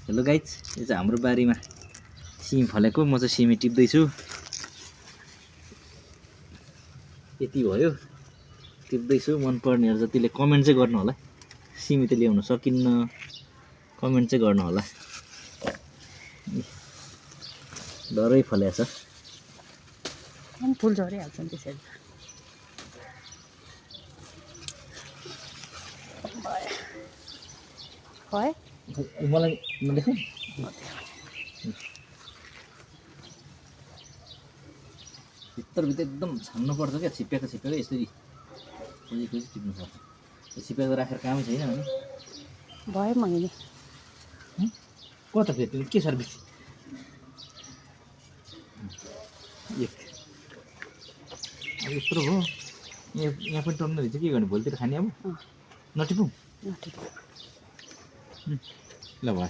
Hello guys, यो चाहिँ हाम्रो बारीमा सिमी फलेको। म चाहिँ सिमी टिप्दैछु। यति भयो, टिप्दैछु। मन पर्नेहरू जतिले कमेन्ट चाहिँ गर्नु होला। सिमी त ल्याउन सकिन्न, कमेन्ट चाहिँ गर्नु होला। डरै फलेको छ। फुल झरिहाल्छ नि त्यसरी। है मलाई नदेखाऊ। भित्रभित्र एकदम छान्नु पर्छ क्या, छिप्प्याएको यसरी खोजी टिप्नु पर्छ। त्यो छिप्प्याएको राखेर कामै छैन भने भयो मैले कता फेरि के सर्भिस यत्रो हो। यहाँ पनि टन्नु रहेछ, के गर्ने भोलितिर खाने? अब नटिपौँ ल भयो।